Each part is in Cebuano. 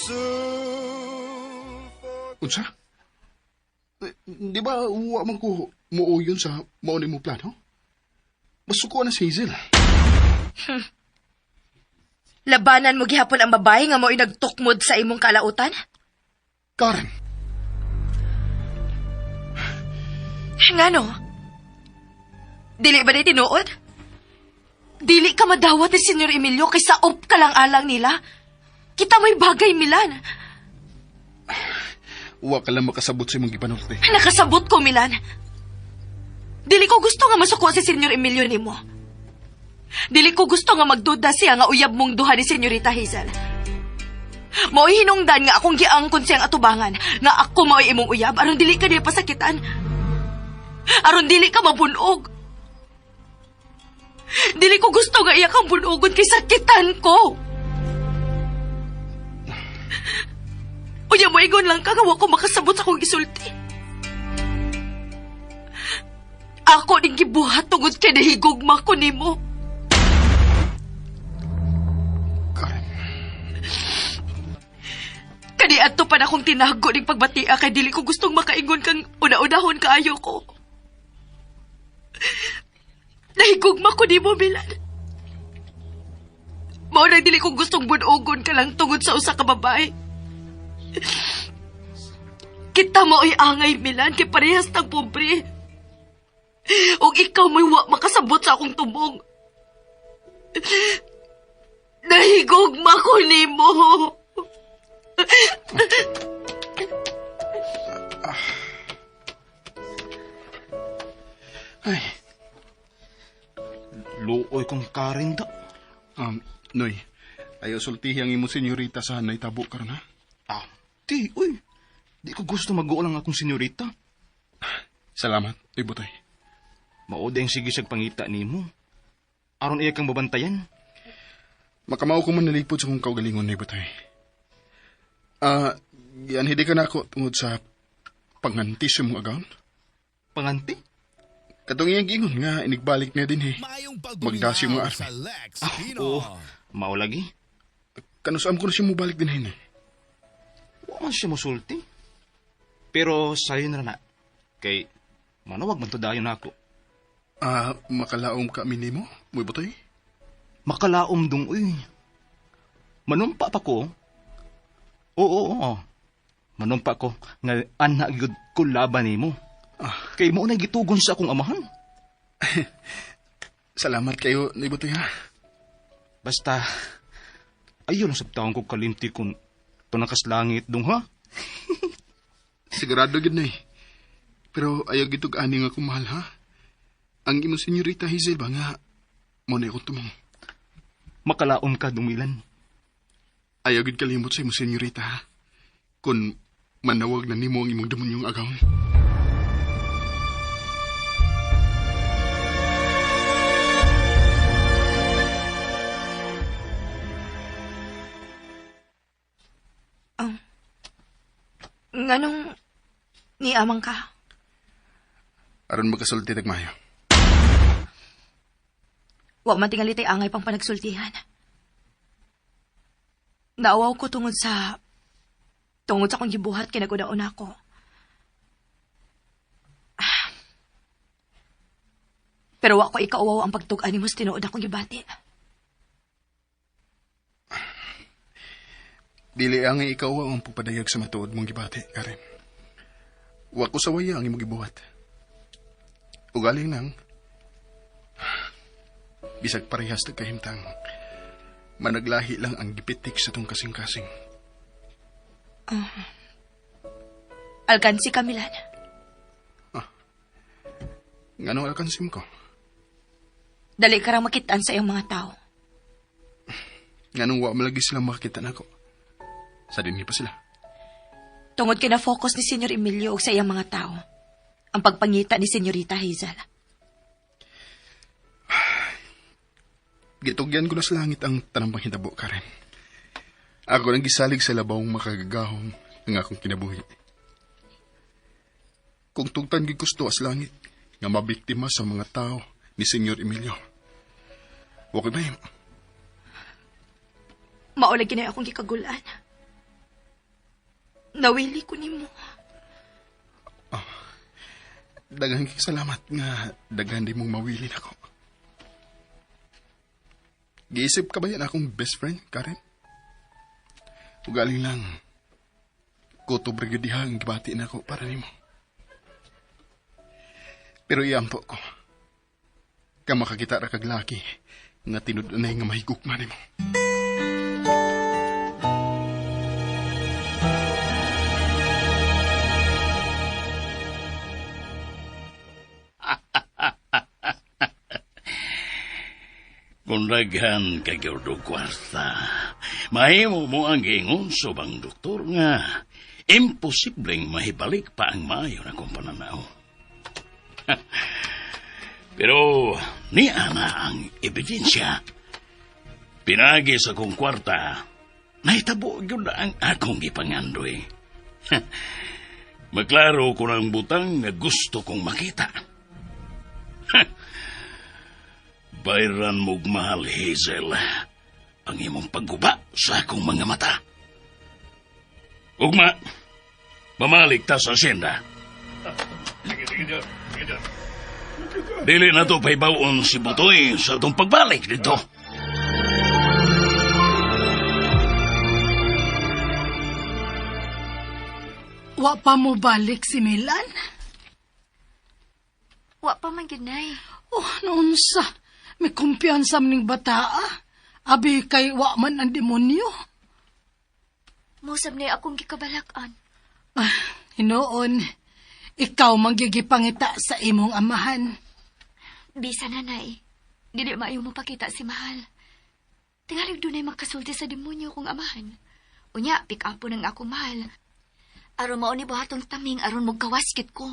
Soon Unsa? Eh, di ba wa man ko muuyon sa mao ni mo plano? Masuko na si Hazel. Labanan mo gihapon ang babae nga mao'y nagtukmod sa imong kalautan? Karen, Ngano? Dili ba ni tinuod? Dili ka madawat ni Senyor Emilio kay saop ka lang alang nila. Kita mo'y bagay, Milan. wa ka lang makasabot sa imong gipanulti. Nakasabot ko, Milan. Dili ko gusto nga masuko si Senyor Emilio nimo. Dili ko gusto nga magduda siya nga uyab mong duha ni Senyorita Hazel. Mao'y hinungdan nga akong giangkon siyang atubangan nga ako mao'y imong uyab aron dili ka niya pasakitan. Aron dili ka mabunog. Dili ko gusto nga iya kang bunugon kay sakitan ko. Unya mo ingon lang ka nga wa ko makasabot sa akong gisulti. Ako ning gibuhat tungod kay nahigugma ko nimo. Karen, Kani adto pa na akong tinago ning pagbatia kay dili ko gustong makaingon kang una-unahon kaayo ko. Nahigugma ko nimo, Milan. Mao nang dili ko gustong bunogon ka lang tungod sa usa ka babae. Kita mo ay angay, Milan, kay parehas tang pobre. Ug ikaw mo'y wa makasabot sa akong tumong. Nahigugma ko nimo. Ay, Luoy kong Karen da. Noy, ayaw sultihi ang imong senyorita sa naitabo karon ha. Ah, di, uy. Di ko gusto mag-uol ang akong senyorita. Salamat, Ibutoy. Mao ang sige siyang pangita nimo. Aron iya kang babantayan. Makamao ko man nalipod sa kong kaugalingon, Ibutoy. Ah, yan hindi ka na ako tungod sa panganti sa mong agaon. Panganti? Katong iyang giingon nga inigbalik niya din eh. Maayong Magdasi yung mga pagduminaw army. sa Lex Ah, Pino. oo. Mao lagi. Kanusam ko na siya mobalik din eh. Wa man siya mosulti. Pero sayo na na. Kay manawag man to dayon nako. Ah, makalaom ka minimo, muy butoy? Makalaom dong uy. Manumpa pa ko. Oo, oo, oo. Manumpa ko nga anak gyud ko laban nimo. Ah. Kay mo na gitugon sa akong amahan. Salamat kayo, Noy Butoy ha. Basta ayo lang sabtaon ko kalimti kun tunakas langit dong ha. Sigurado gid na eh. Pero ayaw gitug ani nga akong mahal ha. Ang imong senyorita Hazel ba nga mo na akong tumong. Makalaom ka dumilan. Ayaw gid kalimot sa imong senyorita ha. Kun manawag na nimo ang imong demonyong agawon. Nganong niamang ka? Aron makasulti tagmayo. Wa man tingali tay angay pang panagsultihan. Naawaw ko tungod sa akong gibuhat kay naguna-una ko. Ah. Pero wa ko ikauwaw ang pagtug-an nimo sa tinuod akong gibati. Dili ang ikaw ang pagpadayag sa matuod mong gibati, Karen. Wa ko sawaya ang imong gibuhat. Ugaling nang bisag parehas ta kahimtang managlahi lang ang gipitik sa tong kasing-kasing. Alkansi ka, Milan. Nganong alkansim ko? Dali ka rang makitaan sa iyong mga tao. Nganong wa malagi sila makakita nako. Sa dinhi pa sila. Tungod kay na-focus ni Senyor Emilio og sa iyang mga tao. Ang pagpangita ni Senyorita Hazel. Gitugyan ko na sa langit ang tanang panghitabo, Karen. Ako nang gisalig sa labawng makagagahom ang akong kinabuhi. Kung tugtan gid gusto sa langit, nga mabiktima sa mga tao ni Senyor Emilio. Okay ba yun? Mao lagi na akong gikagulan. Nawili ko nimo. Daghang salamat nga daghan di mong mawili nako. Giisip ka ba yan akong best friend, Karen? Ugaling lang, kutob ra gyud diha ang gibati nako para nimo. Pero iampo ko, ka makakita ra kag laki nga tinud-anay nga mahigugma nimo. Kung daghan kay og kwarta, mahimo mo ang giingon subang doktor nga imposibleng mahibalik pa ang maayo na kong pananaw. Pero niya na ang ebidensya. Pinagi sa kong kwarta, nahitabo gyud na ang akong gipangandoy. Maklaro ko ng butang nga gusto kong makita. Bayran mo'g mahal, Hazel, ang imong pagguba sa akong mga mata. Ugma, pamalik ta sa asyenda. Dili na to paibawon si Butoy sa atong pagbalik dito. Wa pa mo balik si Milan? Wa pa man gyud, Nay. Oh, naunsa. May kumpiyansa man ning bataa. Abi kay wa man ang demonyo. Mosab na akong gikabalak-an. Ah, hinuon, ikaw manggigipangita sa imong amahan. Bisa na, Nay. Dili maayo mo pakita si Mahal. Tingalig dunay makasulti sa demonyo kong amahan. Unya, pick up po ng akong mahal. Aron mao ni buhatong taming aron magkawaskit ko.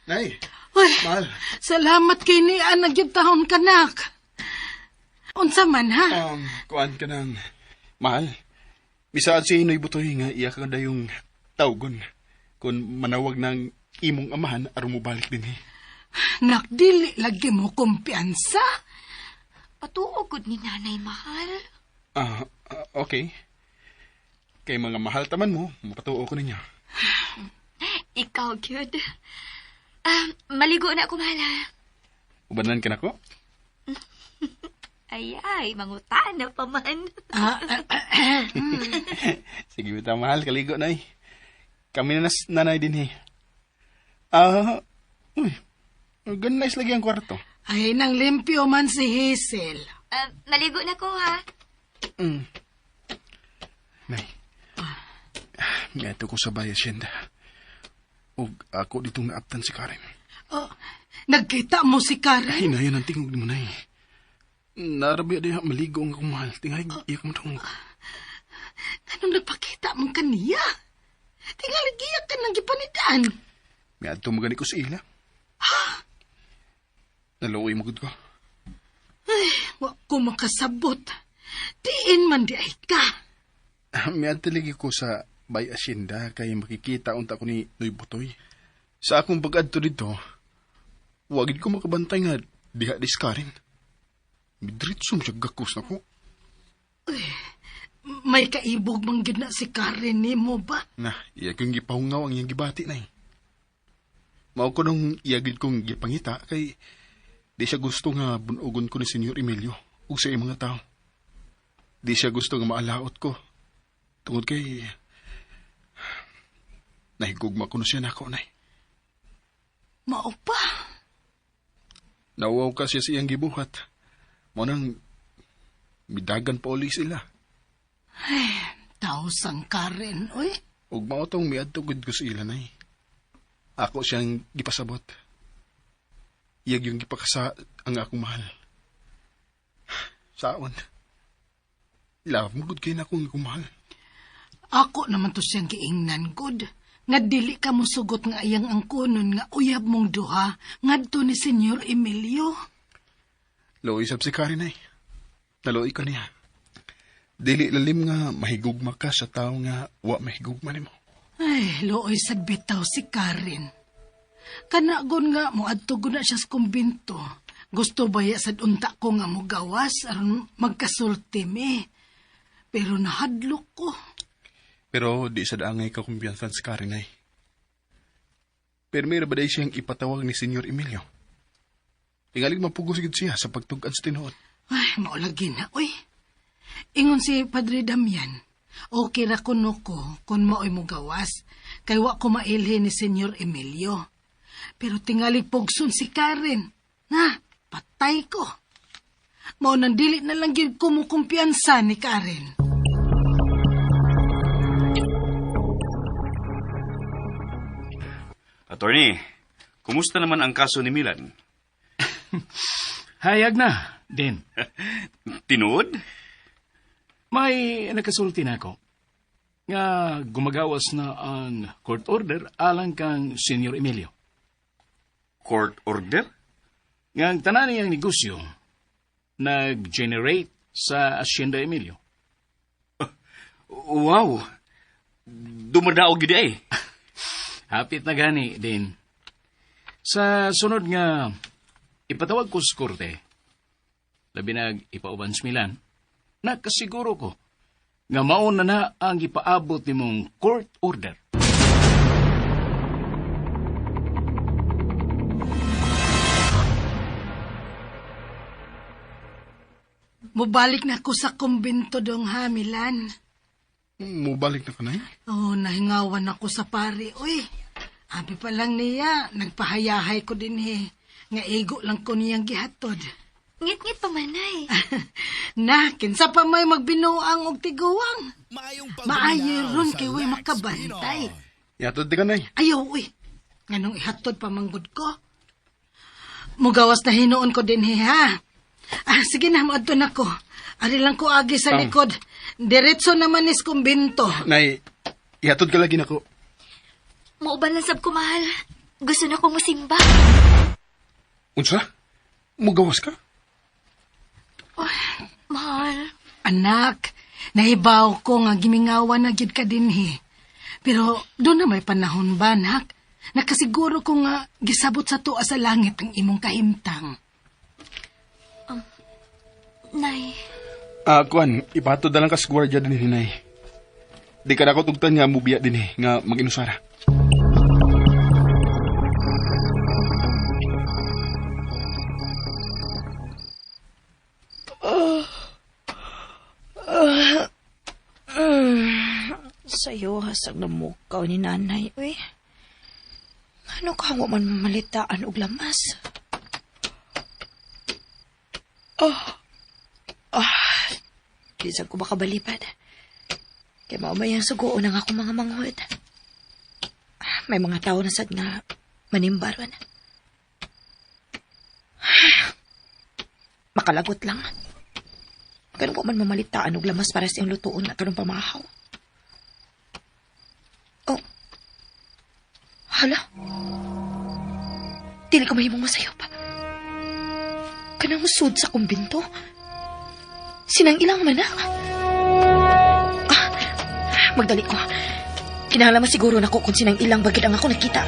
Nay, Uy, mahal. salamat kay ni Ana gyud taon kanak. Unsa man ha? Kuan ka ng mahal. Bisaad si Inoy Butoy nga iya ka dayong tawgon kung manawag ng imong amahan aron mobalik din eh. Nak, dili lagi mo kumpiyansa. Patuo gud ni Nanay, Mahal. Okay. Kay mga mahal taman mo, mapatuo ko ninyo. Ikaw gyud. Maligo na ako, Mahal, ha? Ubanan ka na ko? Ay, ay, mangutaan na pa man. Sige, bitaw mahal, kaligo na eh. Kami na nanay din eh. Uy, organize lagi ang kwarto. Ay, nang limpyo man si Hazel. Maligo na ko, ha? Nay, ngadto ko sa Bay Hacienda. Ug ako ditong naaptan si Karen. Oh, nagkita mo si Karen? Ay, nayan ang tingog ni mo, Nay. Narabi diha maligo ang akong mahal. Tingay, iyak mo tong. Anong nagpakita mo kaniya? Tingali giyak ka nang gipanidaan. Miadto mo gani ko sa ila. Naluoy mo gud ko. Ay, wa ko makasabot. Diin man di ay ka. Miadto lagi ko sa Bay Hacienda kay makikita unta ko ni Noy Butoy. Sa akong pag-adto dito, wagid ko makabantay nga diha dis Karen. Midritso mo siya gakos na ko. Uy, may kaibog man gyud na si Karen nimo ba? Na, iya kong gipahungaw ang iyang gibati na eh. Mao ko nung iya gyud kong gipangita kay di siya gusto nga bunugon ko ni Senyor Emilio ug sa iyang mga tao. Di siya gusto nga maalaot ko. Tungod kay nahigugma ko na siya nako, Nay. Mao pa. Nauwaw ka siya sa iyang gibuhat. Mao nang midagan pa uli sila. Ay, tao sang Karen, oy. Ug mao tong miadto gud ko sa ila, Nay. Ako siyang gipasabot. Iyag yung gipakasa ang akong mahal. Saon. Love mo gud kay na akong mahal. Ako naman to siyang giingnan gud. Nga dili ka mosugot nga iyang angkonon nga uyab mong duha ngadto ni Senyor Emilio. Luoy sab si Karen ay. Naluoy ko niya. Dili lalim nga mahigugma ka sa tao nga wa mahigugma nimo. Ay, luoy sad bitaw si Karen. Kanagon nga moadto gud na siya sa kumbinto. Gusto ba ya sad unta ko nga mogawas aron magkasulti mi. Pero nahadlok ko. Pero di sa daangay ka kumpiyansa si Karen ay. Pero may ba siyang ipatawag ni Senyor Emilio? Tingalig mapugos gid siya sa pagtug-an sa tinuod. Ay, maulagi na, uy. Ingon si Padre Damian, okay ra kuno ko kung maoy mo gawas, kay wa ko mailhin ni Senyor Emilio. Pero tingali pugson si Karen. Na, patay ko. Mao nang dili na lang gyud ko mo kumpiyansa ni Karen. Attorney, kumusta naman ang kaso ni Milan? Hayag na, din. Tinuod? May nakasulti na ako nga gumagawas na ang court order alang kang Senyor Emilio. Court order? Nga ang tanan niyang negosyo nag-generate sa Hacienda Emilio. Wow! Dumadaog gid ay. Hapit na gani din. Sa sunod nga ipatawag ko sa korte, labi nag ipauban sa Milan, nakasiguro ko nga mauna na ang ipaabot nimong court order. Mubalik na ako sa kumbento dong ha, Milan. Mubalik na ka na eh? Oh, nahingawan ako sa pari. Uy, abi pa lang niya, nagpahayahay ko din eh. Nga igo lang ko niyang gihatod. Ngit-ngit pa man, nay. Na, kinsa pa may magbinuang og tiguang. Maayo ron kay way makabantay. Yatod di ka na eh. Ayaw, uy. Nganong ihatod pa manggod ko? Mugawas na hinuon ko din he, ha? Ah, sige na, moadto na ko. Ari lang ko agi sa likod. Diretso naman is kumbinto. Nay, ihatod ka lagi nako. Mauban lang sab ko, mahal. Gusto na kong musimba. Unsa? Mugawas ka? Mahal. Anak, nahibaw ko nga gimingawan na gyud ka dinhi. Pero doon na may panahon ba, nak? Nakasiguro ko nga gisabot sa tuwa sa langit ang imong kahimtang. Nay. Ah, kuan, ipatod na lang ka sa gwardiya din hinay. Di ka na ako tugtan nga mubiya din eh, nga mag-inusara. Sa'yo, hasag na mukaw ni nanay, uy. Ano ka wa man mamalitaan og lamas? Di sad ko makabalibad. Kay mao may ang sugoon ang akong mga manghod. May mga tao na sad nga manimbaron. Makalagot lang. Ganun ko man mamalitaan og lamas para sa iyong lutuon at karong pamahaw. Oh. Hala. Dili ko mahimong masayop. Kanang sud sa kumbinto. Sinang ilang manak. Ah, magdali ko. Kinahanglan masiguro nako kung sinang ilang bagid ang ako nakita.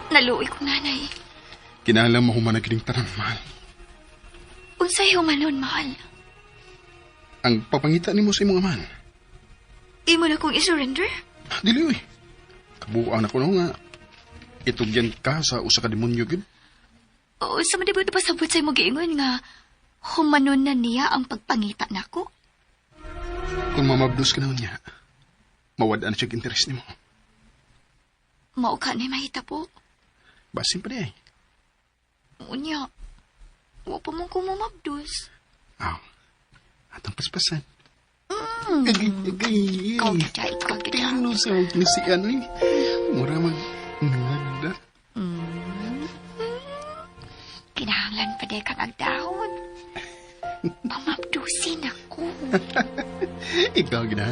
Naluoy ko, nanay. Kinahanglan mahuman ang kining tanan, mahal. Unsay humanon, mahal? Ang papangita nimo sa imong amahan. Imo na kong isurrender? Dili oy. Kabuang na ko no nga. Itugyan ka sa usa ka demonyo gyud. Oo, sa man di ba pasabot sa imo giingon nga humanon na niya ang pagpangita nako? Kung mamabdos ka naman niya, mawad-an siya interes nimo. Mao ka ni mahita po. Basin pa di ay. Unya, wa pa mo ko mamabdos. Aw. Atong paspasan. Agay, agay. Ikaw gid, ikaw gid. Tino sa ni si ano eh. Mura mag nagda. Kinahanglan pa di kang agdahon. Pamabdusin ako. Ikaw gina.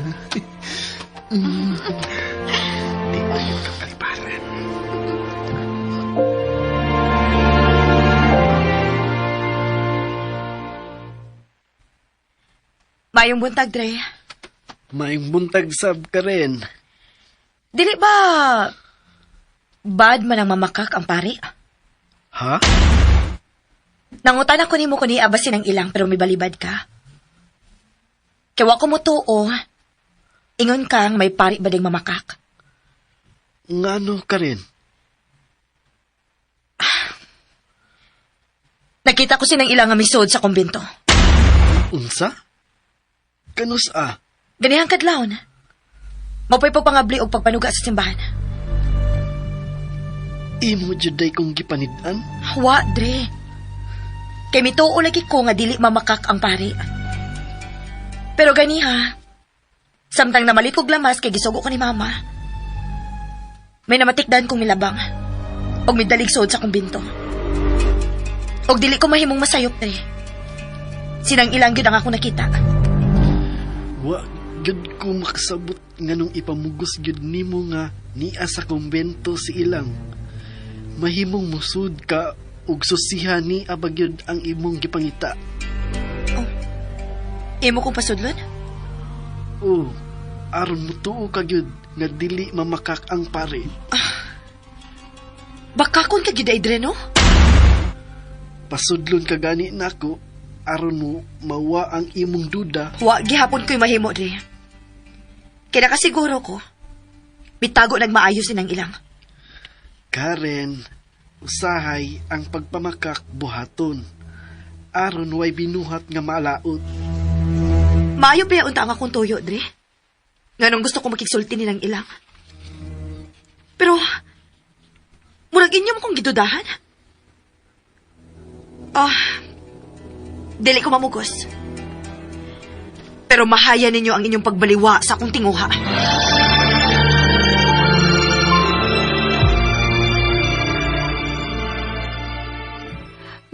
Di ko yung kapaliparan. Mayong buntag, Dre. Maayong buntag sab ka rin. Dili ba Bad man ang mamakak ang pare. Ha? Nangutan ako nimo kung niabasin ang ilang pero may balibad ka. Kaya wa ko mo tuo, ingon kang may pari ba ding mamakak? Ngano ka rin? Nakita ko sinang ilang nga misod sa kumbento. Unsa? Kanus a? Ganihang kadlawon. Mapay pagpangabli og pagpanuga sa simbahan. Imo juday kong gipanid-an? Wa, Dre. Kay mituo lagi ko nga dili mamakak ang pari. Pero ganiha, samtang namalit kog lamas kay gisugo ko ni mama, may namatikdan kong milabang og midalig suod sa kumbinto. Og dili ko mahimong masayop, Dre. Sinang ilang gyud ang ako nakita. Wa gyud ko makasabot nganong ipamugos gyud nimo nga niya sa kumbento si ilang. Mahimong musud ka ug susiha ni abagyod ang imong gipangita. Oh. Imo kong pasudlon? Oh, aron mutuo ka gyud nga dili mamakak ang pare. Ah, baka kun ka gyud ay dre, no? Pasudlon ka gani nako aron mo mawa ang imong duda. Wa gihapon ko'y mahimo dre. Kaya nakasiguro ko, bitago nagmaayos sinang ilang. Karen, usahay ang pagpamakak buhaton. Aron way binuhat nga maalaot. Maayo pa unta ang akong tuyo, Dre. Nganong gusto ko makigsulti nilang ilang. Pero, murag inyo mo kong gidudahan. Ah, dili ko mamugos. Pero mahaya ninyo ang inyong pagbaliwa sa akong tinguha.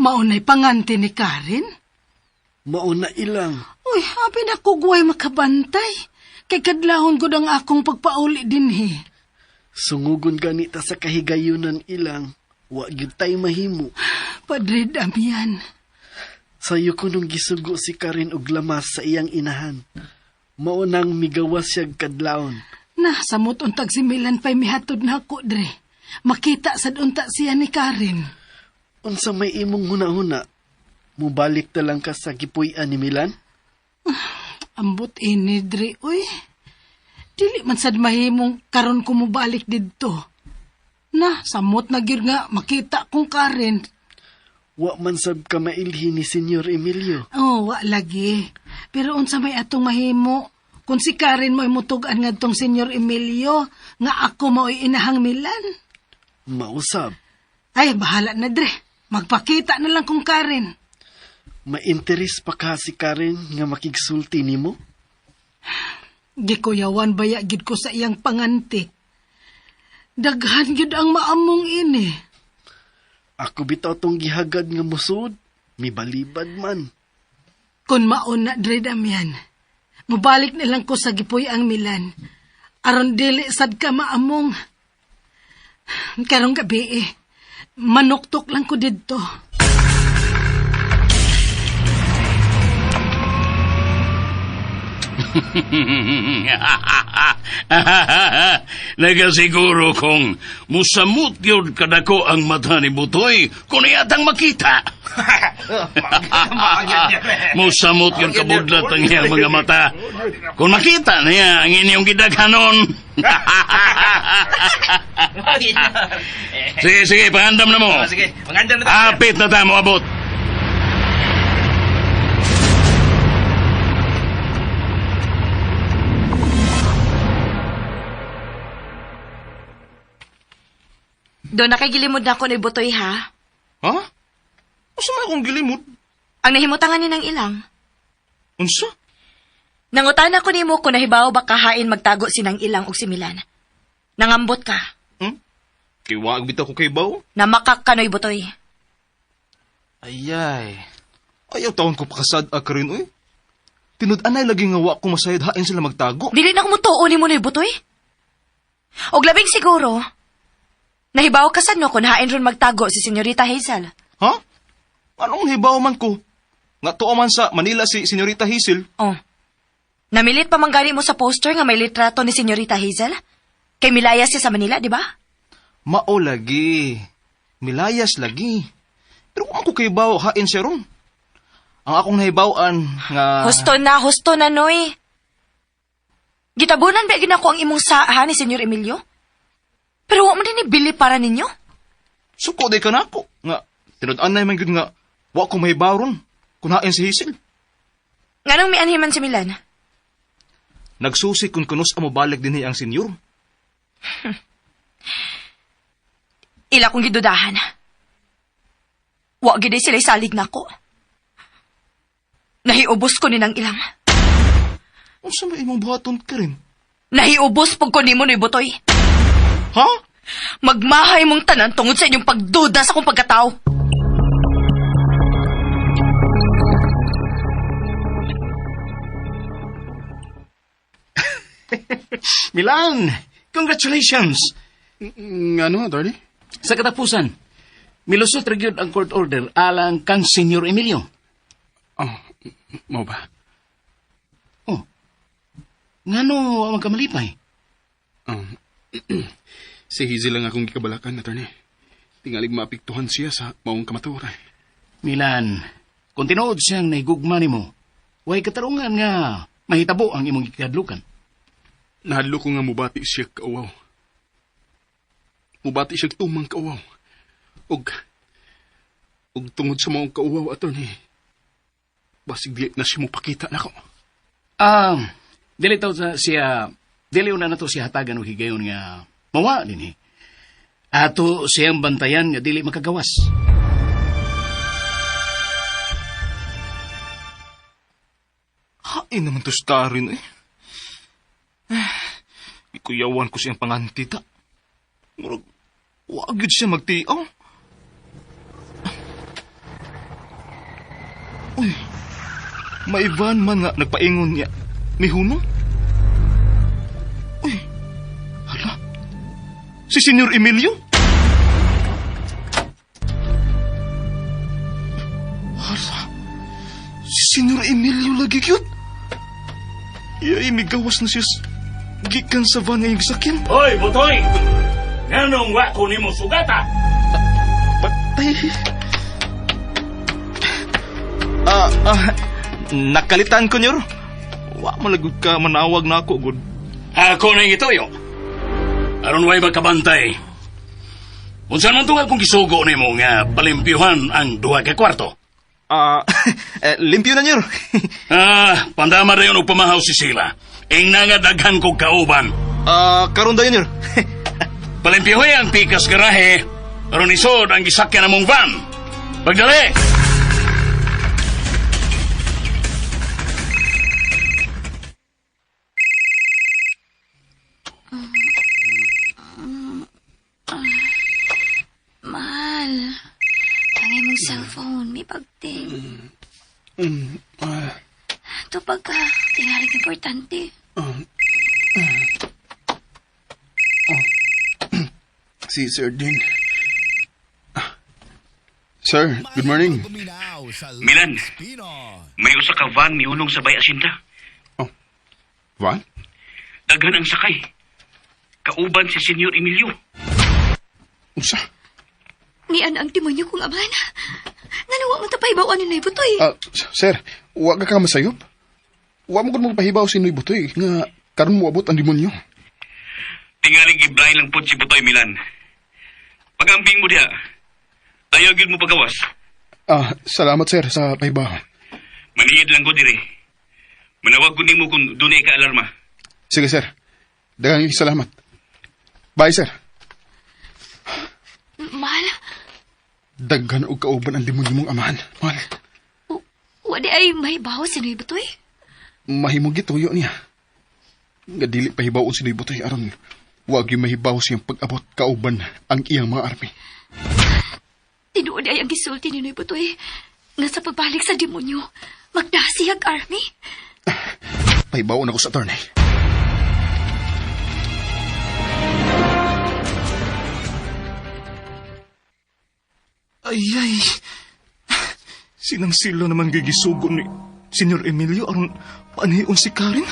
Maunay pangante ni Karen? Mauna ilang. Uy, abi na ko guway makabantay. Kay kadlahon ko ang akong pagpauli dinhi. Sungugon ganita sa kahigayunan ilang. Wa gyud tay mahimo. Padre Damian. Sayo ko nung gisugo si Karen og lamas sa iyang inahan. Maunang migawas siya kadlawon. Na, samot untag si Milan pa'y mihatod na ako, Dre. Makita sad unta siya ni Karen. Unsa may imong huna-huna, mubalik ta lang ka sa gipuy-an ni Milan? Ambot ini, Dre, uy. Dili man sad mahimong karon ko mubalik didto. Na, samot na gyud nga makita kong Karen. Wa man sab ka mailhi ni Senyor Emilio. Oh, wa lagi. Pero unsa may atong mahimo? Kung si Karen mo'y mutug-an ngadtong Senyor Emilio, nga ako mo'y inahang Milan. Mausab. Ay, bahala na, Dre. Magpakita na lang kong Karen. Ma-interes pa ka si Karen nga makigsulti nimo? Gikuyawan baya gid ko sa iyang panganti. Daghan gid ang maamong ini. Ako bitaw tong gihagad nga musod, mibalibad man. Kung maon na, Dre Damian, mubalik na lang ko sa gipuy ang Milan. Aron dili sad ka maamong. Karong gabi eh, manuktok lang ko didto. Nagasiguro kong musamot yun kadako ang mata ni Butoy kung iyatang makita. Musamot yun kabudlat ang iyang mga mata kung makita niya ang inyong gidaghanon. Sige, sige, pangandam na mo. Sige, pangandam na tayo. Apit na tayo mo abot. Doon nakagilimod na ako ni Butoy, ha? Ha? Unsa man akong gilimod? Ang nahimutangan ni ng ilang. Unsa? Nangutan ako nimo kung nahibaw ba kahain magtago sinang ilang og si Milan. Nangambot ka. Hmm? Kay wag bitaw ko kay baw. Namakak ka noy Butoy. Ayay. Ayaw taon ko pakasad a karin, uy. Tinud-anay lagi nga wa ko masayod hain sila magtago. Dili na ko mutuo nimo noy Butoy. Og labing siguro, nahibaw ka sad no kung hain ron magtago si Senyorita Hazel. Ha? Anong hibaw man ko? Nga tuo man sa Manila si Senyorita Hazel. Oh. Namilit pa man gani mo sa poster nga may litrato ni Senyorita Hazel? Kay milaya siya sa Manila, di ba? Mao lagi. Milayas lagi. Pero kung ako kay bawo, hain siya ron. Ang akong nahibaw-an nga... Husto na, Noy. Gitabunan ba ginako ang imong saahan ni Senyor Emilio? Pero wa man din ni para ninyo? Suko di ka na ako. Nga, tinud-an na man gyud nga, wa ko mahibaw ron. Kung hain si Hazel. Nganong mianhi man si Milan? Nagsusi kung kunos ang mobalik din ang senyor. Ila kong gidudahan. Wa gid sila salig nako. Nahiubos ko ni nang ilang. Unsa may imong buhaton ka rin? Nahiubos pag ko nimo ni Butoy. Ha? Magmahay mong tanan tungod sa inyong pagduda sa akong pagkatao. Milan, congratulations! Ano, attorney? Sa katapusan, milusot ra gyud ang court order alang kang Senyor Emilio. Oh, mao ba? Oh. Ngano ang kamalipay? Si Hazel lang akong gikabalakan, attorney. Tingalig maapektuhan siya sa maong kamatuoran. Milan, kung tinuod siyang nahigugma nimo, way katarungan nga mahitabo ang imong gikadlukan. Nahadlo ko nga mubati siya kauwaw. Mubati siya tumang kauwaw. Og tungod sa maong kauwaw, attorney, basig dili na siya mopakita nako. Dili taw sa siya, dili una na to siya hatagan og higayon nga mawa dinhi. Ato siyang bantayan nga dili makagawas. Hain naman to si Karen eh. Ikuyawan ko siyang pangantita. Murag, wag yun siya magtiaw. Uy, may van man nga nagpaingon niya. May hunong? Uy, hala. Si Senyor Emilio? Hala, si Senyor Emilio lagi cute. Iya, migawas na siya gikan sa van nga iyang sakyan. Hoy, Butoy! Nganong wa ko nimo sugata? Patay. Nakalitan ko, nyor. Wa mo lagod ka manawag na ako, good. Ako na gituyo. Aron way magkabantay. Unsa man tungag kung gisugo nimo nga palimpyuhan ang duha ka kwarto? Limpyo na, nyor. Pandama dayon og pamahaw si Sila. Ing nangadaghan kog kauban. Karon dayon, nyor. Palimpyuhi ang pikas garahe. Aron isod ang gisakyan namong van. Pagdali! Mahal, ang imong cellphone, may pagting. Tupag ka, tingalig importante. Si Sir Dean. Sir, good morning. Milan, may usa ka van miunong sa Bay Asinta. Oh, van? Daghan ang sakay. Kauban si Senyor Emilio. Unsa? Nian ang demonyo kong amahan. Ngano wa mo ta pahibaw ani Noy Butoy? Sir, wa ka masayop. Wa mo gud mo pahibaw si Noy Butoy nga karon mo abot ang demonyo. Tingaling giblind lang pod si Butoy, Milan. Pagambing mo diha. Ayaw gyud mo pagawas. Salamat sir sa pahibaw. Manihid lang ko dire. Manawag ko nimo kung dunay ka alarma. Sige sir. Daghang salamat. Bye sir. Mahal, Daghan og kauban ang demonyo mong amahan. Mahal. wa di ay mahibaw si Noy Butoy? Mahimong gituyo niya. Nga dili pahibaw si Noy Butoy aron wag yung mahibaw siyang pag-abot kauban ang iyang mga army. Tinuod ay ang gisulti ni Noy Butoy nga sa pagbalik sa demonyo, magdasiyag army. Pahibaw na ko sa attorney. Ay, ay. Sinang sila naman gigisugo ni Senyor Emilio aron paanhion si Karen.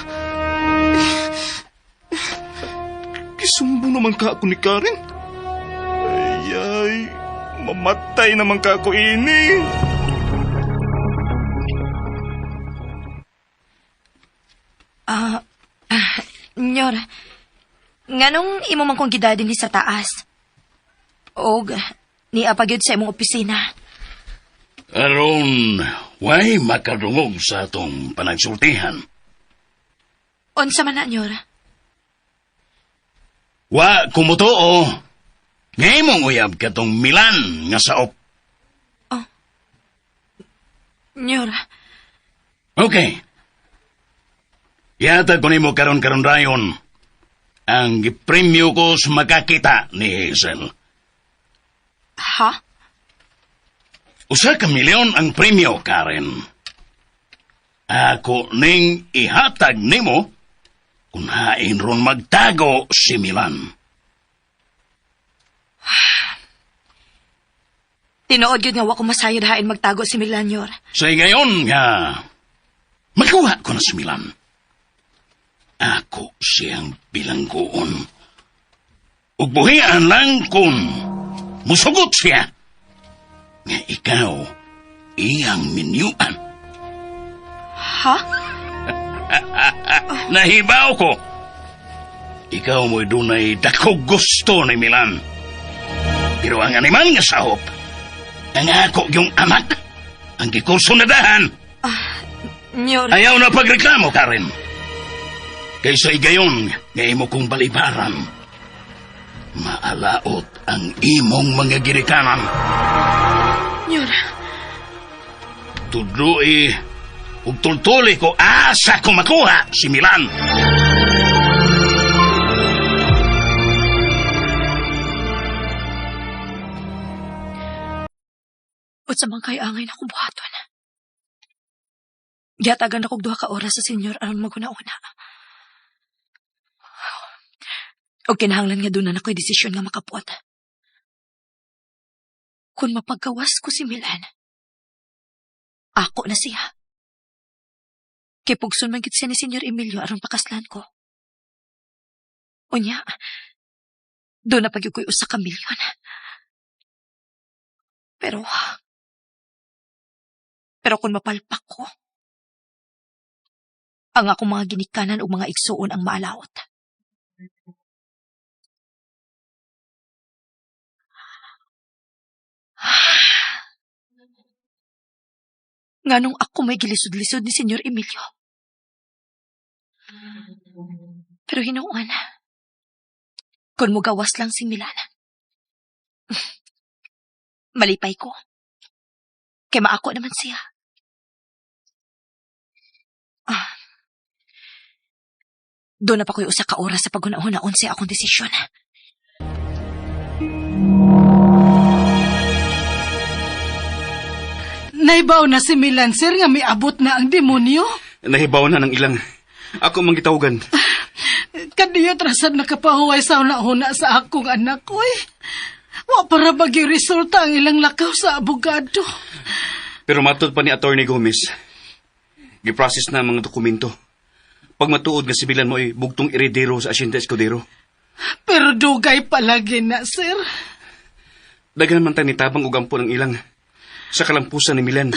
Kisumbo naman ka ako ni Karen. Mamatay naman ka ako ini. Nyor, nganong imo man kong gidadin ni sa taas? Og, niya pa gyud sa imong opisina. Aron, way makadungog sa atong panagsultihan. Unsa man na, Nyor? Wa kumutuo. Ngayon uyab katong Milan nga saop. Nyor, Okay. Yata ko nimo karon-karon dayon ang gipremyo ko sa makakita ni Hazel. ha? Usa ka milyon ang premyo, Karen. Ako ning ihatag nimo kung hain ron magtago si Milan. Tinuod yun nga wa ko masayod hain magtago si Milan, Nyor. Sa gayon nga, makuha ko na si Milan. Ako siyang bilanggoon. Ug buhian lang kung musugot siya. Nga ikaw, iyang minyuan. Ha? Nahibaw ko. Ikaw mo'y dunay dakog gusto ni Milan. Pero ang animal nga sahop, ang ako yung anak, ang gikurso na dahan. Nyor, Ayaw na pagreklamo, Karen. Kaysa igayon nga imo kong balibaran, maalaot ang imong mga girikanan. Nyor, Tudloi ug tultuli ko asa ko makuha si Milan. Unsa man kay angay na akong buhaton. Gihatagan akong 2 ka oras sa senyor aron maghuna-una. Og kinahanglan nga doon na ako'y desisyon nga makapot. Kung mapagkawas ko si Milan, ako na siya. Kay pugson man gid siya ni Senyor Emilio aron pakaslan ko. Unya, doon na pagyud ko'y 1 ka milyon. Pero kung mapalpak ko, ang akong mga ginikanan o mga igsuon ang maalaot. Nganong ako may gilisod-lisod ni Senyor Emilio. Pero hinuon, kung mugawas lang si Milan, malipay ko. Kay maako naman siya. Doon na pa ko'y 1 ka oras sa paghuna-hunaon siya akong desisyon. Nahibaw na si Milan, sir, nga miabot na ang demonyo. Nahibaw na ng ilang. Ako mang gitawagan. Kadiyot rasad nakapahuway sa una-una sa akong anak, oy. Wa para bagyo resulta ang ilang lakaw sa abogado. Pero matod pa ni Attorney Gomez, giprocess na ang mga dokumento. Pag matuod nga si Milan mo ay bugtong eredero sa Hacienda Escudero. Pero dugay palagi na, sir. Daghan man ta ni tabang og ampo ng ilang sa kalampusan ni Milan.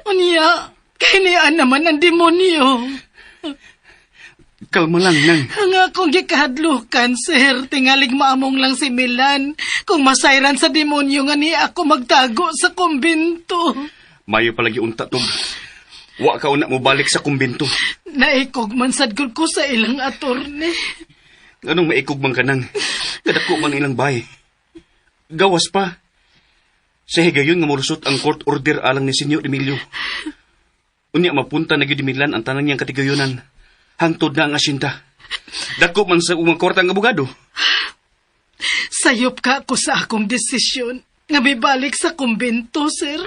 Unya, kainian naman ang demonyo. Kalma lang, nang. Ang akong gikahadlukan, sir, tingalig maamong lang si Milan. Kung masayran sa demonyo nga niya ako magtago sa kumbinto. Mayo palagi unta tog. Wa ka una mo balik sa kumbinto. Naikog man sad gud ko sa ilang atorne. Anong maikog man ka nang? Kadako man ilang bay. Gawas pa. Sa higayon nga molusot ang court order alang ni Senyor Emilio. Unya mapunta na gyud ni Milan ang tanan niyang katigayonan. Hangtod na ang asyenda. Dako man sa umang kwarta ang abogado. Sayop ka ako sa akong desisyon nga mibalik sa kumbento, sir.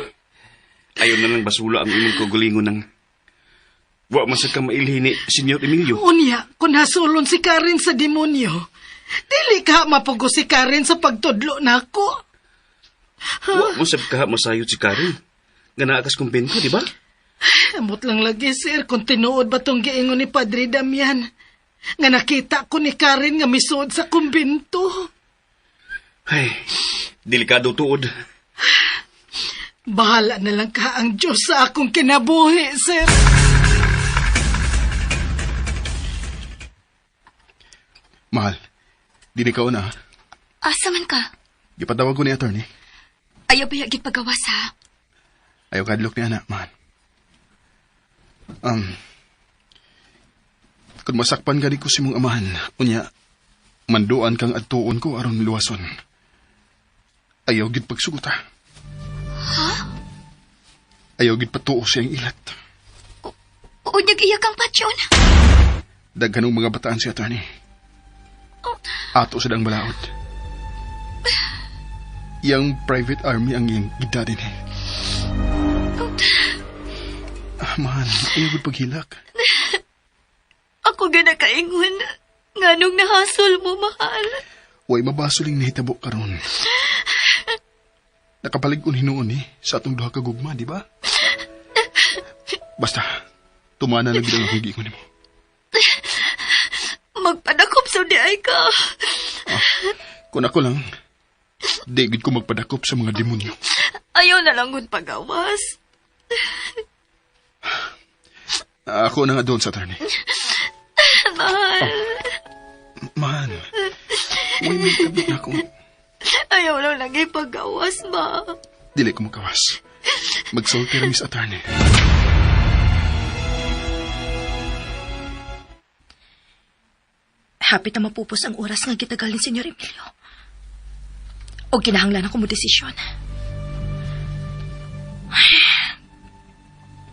Ayaw na lang basula ang imong kaugalingon ng... Wa man sa ka mailhin ni Senyor Emilio. Unya, kung hasulon si Karen sa demonyo, dili ka mapugo si Karen sa pagtudlo nako. Wa mo sab ka masayod si Karen. Nga naa kas kumbento, di ba? Amot lang lagi, sir, kung tinuod ba tong giingon ni Padre Damian. Nga nakita ko ni Karen nga misuod sa kumbento. Ay, Delikado tuod. Bahala na lang ka ang Diyos sa akong kinabuhi, sir. Mahal, dili ka una. Asa man ka? Gipatawag ko ni attorney. Ayaw ba gid pagawas ha? Ayaw kadlok ni anak, mahal. Kung masakpan gani ko si mong amahan, unya, manduan kang adtuon ko aron luwason. Ayaw gid pagsugot ha. Ha? Ayaw gid patuo siyang ilat. Unyag iya kang patyon. Daghan og mga bataan si attorney. Ato sa dang balaod. Iyang private army ang iyang gida din eh. Ah, mahal, ayaw gid paghilak. Ako gana kaingon. Nganong nahasol mo, mahal. Way mabasuling nahitabo karon. Nakapalig-on hinuon eh sa atong duha ka gugma, di ba? Basta, tumana na gid ang akong giingon nimo. Magpadakop sa di ay ka. Kung ako lang, di gid ko magpadakop sa mga demonyo. Ayaw na lang gud pagawas. Ako na nga doon sa attorney. Mahal. Mahal, way may tabot na ako. Ayaw lang lagi pagawas ba? Dili ko makawas. Magsulti ra Miss Attorney. Hapit na mapupos ang oras nga gitagal ni Senyor Emilio. O kinahanglan ako mo desisyon.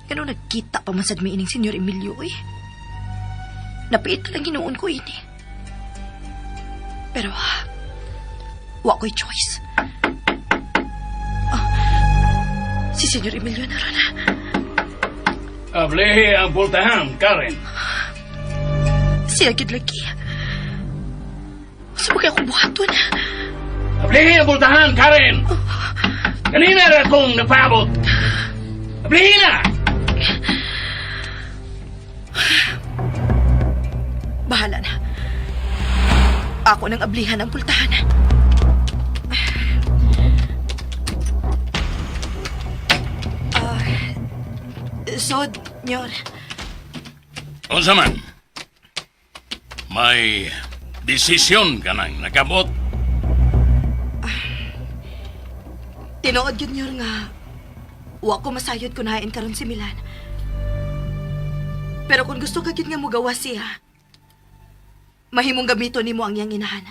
Ganun nagkita pa man sad mi ining Senyor Emilio eh. Napiit lang hinuon ko ini. Pero, wa ko'y choice. Ah, si Senyor Emilio na ron. Ablehe ang pultahan, Karen. Siya gid lagi. Sa bagay akong buhaton. Ablehe ang pultahan, Karen! Kanina ra akong napabot. Ablehe na! Bahala na. Ako nang ablihan ang pultahan. Ah, sod, Nyor. Unsa man? May desisyon ka nang nakabot. Tinuod yun, Nyor, nga wa ko masayod kung hain karon si Milan. Pero kung gusto ka gyud nga mugawas siya, mahimong gamito nimo ang iyang inahan.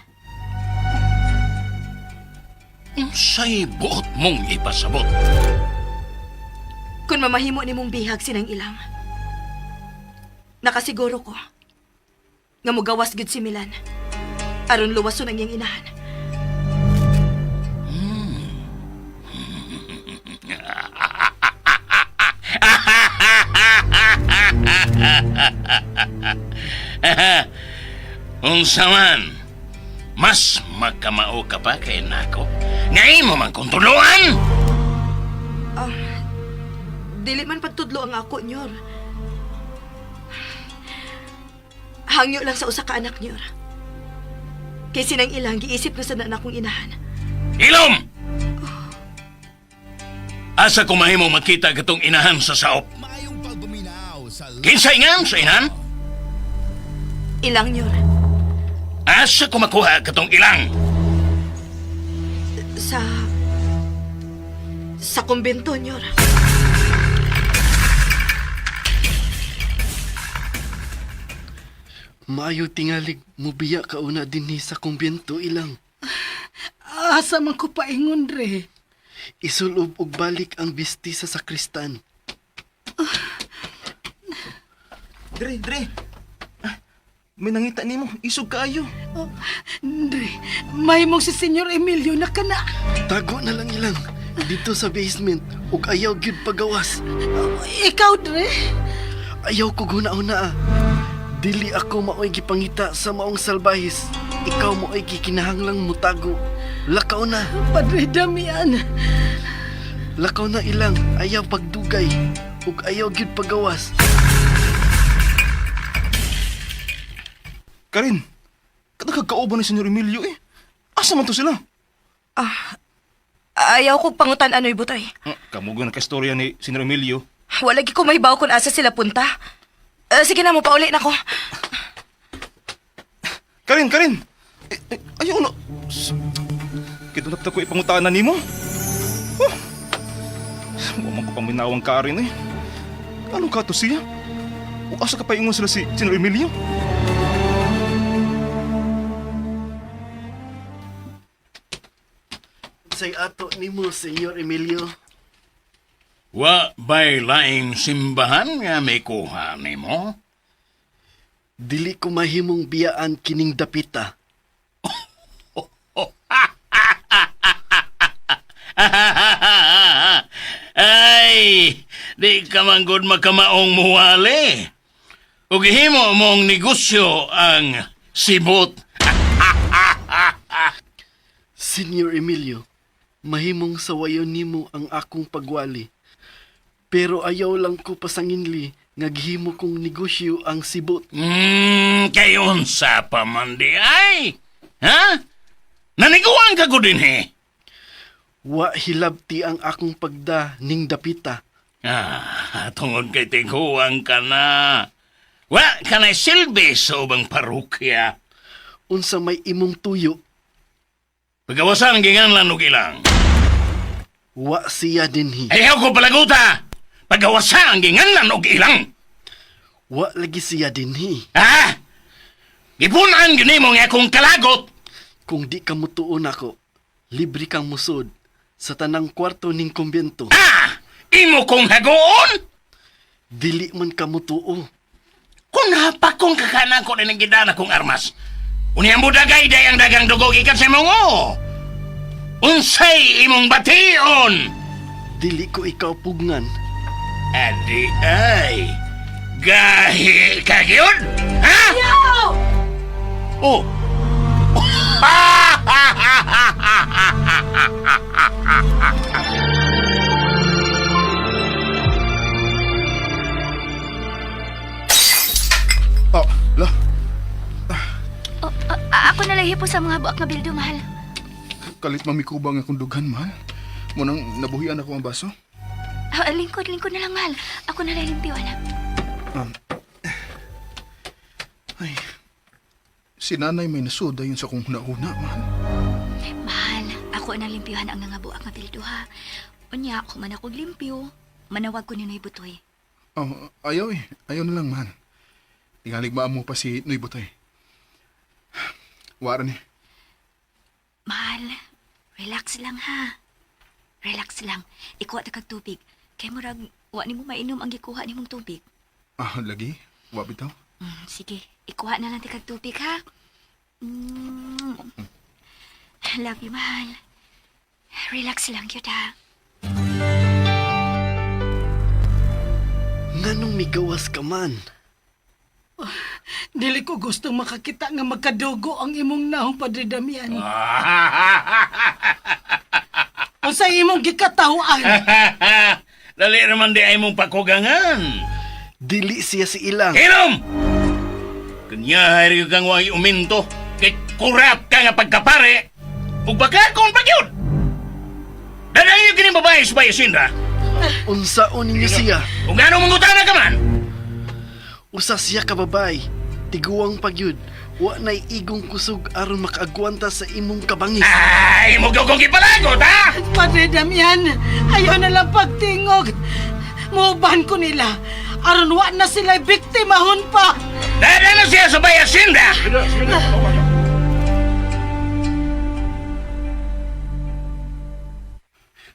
Unsay buot mong ipasabot? Kung mamahimo nimong bihag sinang ilang, nakasiguro ko nga mugawas gyud si Milan aron luwason ang iyang inahan. Unsa man? Mas makamao ka pa kay nako. Ngayon mo man kong tuluan! Dili man pagtudlo ang ako, Nyor. Hangyo lang sa usa ka anak, Nyor. Kay sinang ilang giisip na sa na akong inahan. Ilom! Asa ko mahimo makita katong inahan sa saop? Kinsa ingan sa inahan? Ilang, Nyor. Asa ko makuha katong ilang? Sa... Sa kumbento, Nyor. Maayo tingalig, mubiya ka una dinhi sa kumbento ilang. Asa man ko paingon, Dre. Isulob og balik ang bisti sa sakristan. Dre, Dre. Ah, may nangita nimo, isog kaayo. Oh, Dre, mahimong si Senyor Emilio na kana. Tago na lang ilang dito sa basement ug ayaw gyud pagawas. Oh, ikaw, Dre. Ayaw ko guna-una. Ah. Dili ako maoy gipangita sa maong salbahis. Ikaw maoy gikinahanglang mutago. Lakaw na, Padre Damian. lakaw na ilang, ayaw pagdugay ug ayaw gyud pagawas. Karin, kada kagkauban ni Senyor Emilio eh. Asa man to sila? Ah, Ayaw ko pangutan anoy butoy. Kamugo na ka-istorya ni Senyor Emilio. Wala gi ko mahibaw kung asa sila punta. Sige na mo, pauli na ko. Karin, Karin! Eh, eh, ayaw na. Kidunap na ko ipangutaan na nimo. Oh. Wa man ko paminawang Karin eh. Anong ka to siya? O asa ka pa ingon sila si Senyor Emilio? Say ato nimo, Senyor Emilio. Wa ba'y laing simbahan nga may kuha nimo? Dili ko mahimong biyaan kining dapita. Ay, di ka man gud makamaong muwali. Ug himo mong negosyo ang sibot. Senyor Emilio, mahimong sawayon nimo ang akong pagwali. Pero ayaw lang ko pasanginli nga gihimo kong negosyo ang sibot. Kayon sa pamandi ay. Ha? Naniguan ka ko din eh. Wa hilabti ang akong pagda ning dapita. Ah, tungod kay tiguan ka na. Wa ka na silbi sa ubang parokya. Unsa may imong tuyo, Pagawasan ang ginganlan og ilang. wa siya dinhi. Ayaw ko palaguta. Pagawasan ang ginganlan og ilang. Wa lagi siya dinhi. Ha? Gipunan gyud nimo nga akong kalagot. Kung di ka mutuon ako, libre kang musod sa tanang kwarto ning kumbento. Ah! Imo kong hagoon? Dili man ka mutuo. Kung hapak kong kakanan ko ng gidana kong armas. Unyang budagay day ang dagang dugo gikan sa imong o. Unsay imong bation? Dili ko ikaw pugnan. Adi ay. Gahi ka gyud? Ha? Ayaw! Oh. Oh, la. Oh, ako na lang hipo sa mga buak nga bildo, mahal. Kalit mamikubang akong dughan, mahal. Munang nabuhian ako ang baso. Ah, lingkod, lingkod na lang, mahal. Ako na lang limpyo, anak. Ay, si nanay may nasuda yun sa kong huna-huna, mahal. Mahal, ako na limpyuhan ang nga buak nga bildo, ha. Unya, kung man ako limpyo, manawag ko ni Noy Butoy. Oh, ayaw eh. Ayaw na lang, mahal. Tingalig maamo pa si Noy Butoy. Wara ni. Mahal, relax lang ha. Relax lang. Ikuha ta kag tubig. Kay murag, wa nimo mainom ang gikuha nimong tubig. Ah, lagi. Wa bitaw. Sige, ikuha na lang ti kag tubig ha. Mm. Love you, mahal. Relax lang yun ha. Nganong migawas ka man? Dili ko gustong makakita nga magkadugo ang imong naong Padre Damian. Unsa imong gikatahuan? Dali naman di ay mong pakugangan. Dili siya si ilang. Hinom! Kanya hari kang way uminto. Kay kurap ka nga pagkapare. Ug baka kung pagyud. Dalayo kini babae sa bayasinda. Unsaon ninyo siya? Ug ano mangutana ka man? Usa siya ka babay. Tiguang pagyud. Wa nay igong kusog aron makaagwanta sa imong kabangis. Ay, mo kong gipalagot, ha? Padre Damian, ayaw na lang pagtingog. Muuban ko nila. Aron wa na sila biktimahon pa. Dala na siya sa bayasinda.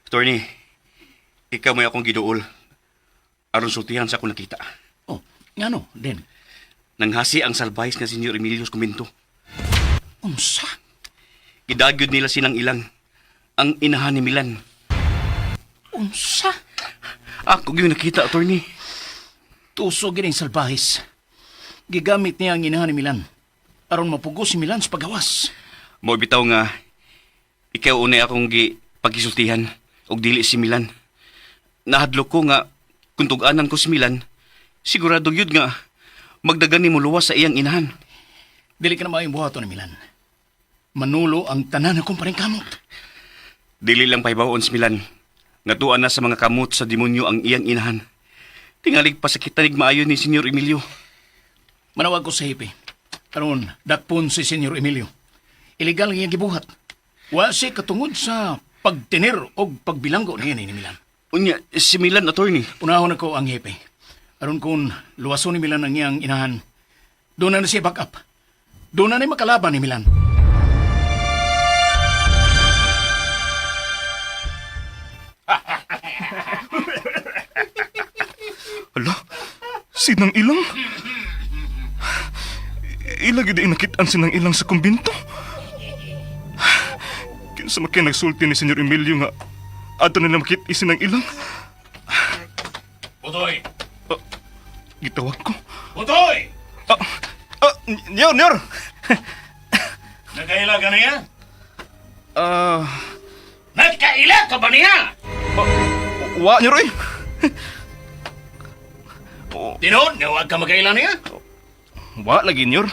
Attorney, ikaw may akong giduol. Aron sultihan sa akong nakita. Oh, ngano, Den? Nanghasi ang salbahis nga Senyor Emilio sa kumbinto. Unsa? Gidagyod nila silang ilang. Ang inahan ni Milan. Unsa? Ako gyud nakita, attorney. Tuso gining salbahis. Gigamit niya ang inahan ni Milan. Aron mapugos si Milan sa pagawas. Mao bitaw nga ikaw unay akong gi pagkisultihan og dili si Milan. Nahadlok ko nga kung tug-anan ko si Milan, sigurado gyud nga magdagan ni luwas sa iyang inahan. Dili ka na maayong buhaton ni Milan. Manulo ang tanan akong paringkamot. Dili lang pahibaw-on si Milan. Ngatuan na sa mga kamot sa demonyo ang iyang inahan. Tingalig pasakitan ig maayo ni Senyor Emilio. Manawag ko sa hipi. Aron, dakpon si Senyor Emilio. Illegal nga iyang gibuhat. Wa siya katungod sa pagtinir o pagbilanggo niya ni Milan. Unya, si Milan, attorney. Unahon ako ang hepe. Aron kung luwason ni Milan ang iyang inahan, doon na siya back up. Doon na makalaban ni Milan. Hala, sinang ilang? Ila gid ay nakitaan sinang ilang sa kumbinto. Kinsa man kay nagsulti ni Senyor Emilio nga adto nila makit sinang ilang. Butoy! Gitawag ko. Butoy! Ah, ah, nyor, nyor. Nakaila ka niya? Ah, Nakaila ka ba niya? wa nyor oy. Tinuod nga huwag ka makaila niya? Wa lagi nyor.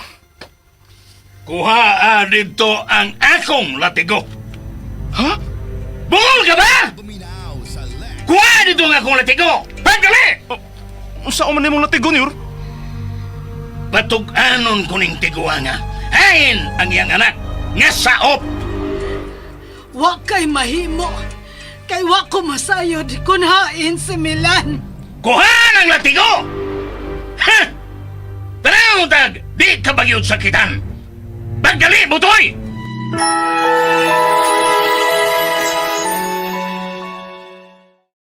Kuha ah, dito ang akong latigo. Ha? Bungol ka ba? Kuha dito ang akong latigo! Pagdali! Unsa man nimong latigo nyor? Patug-anon ko ning tiguanga. Hain ang iyang anak nga saop! Wa kay mahimo. Kay wa ko masayod kun hain si Milan. Kuha ng latigo! Ha! Tanaw tag, di ka bagyod sakitan! Pagdali, butoy!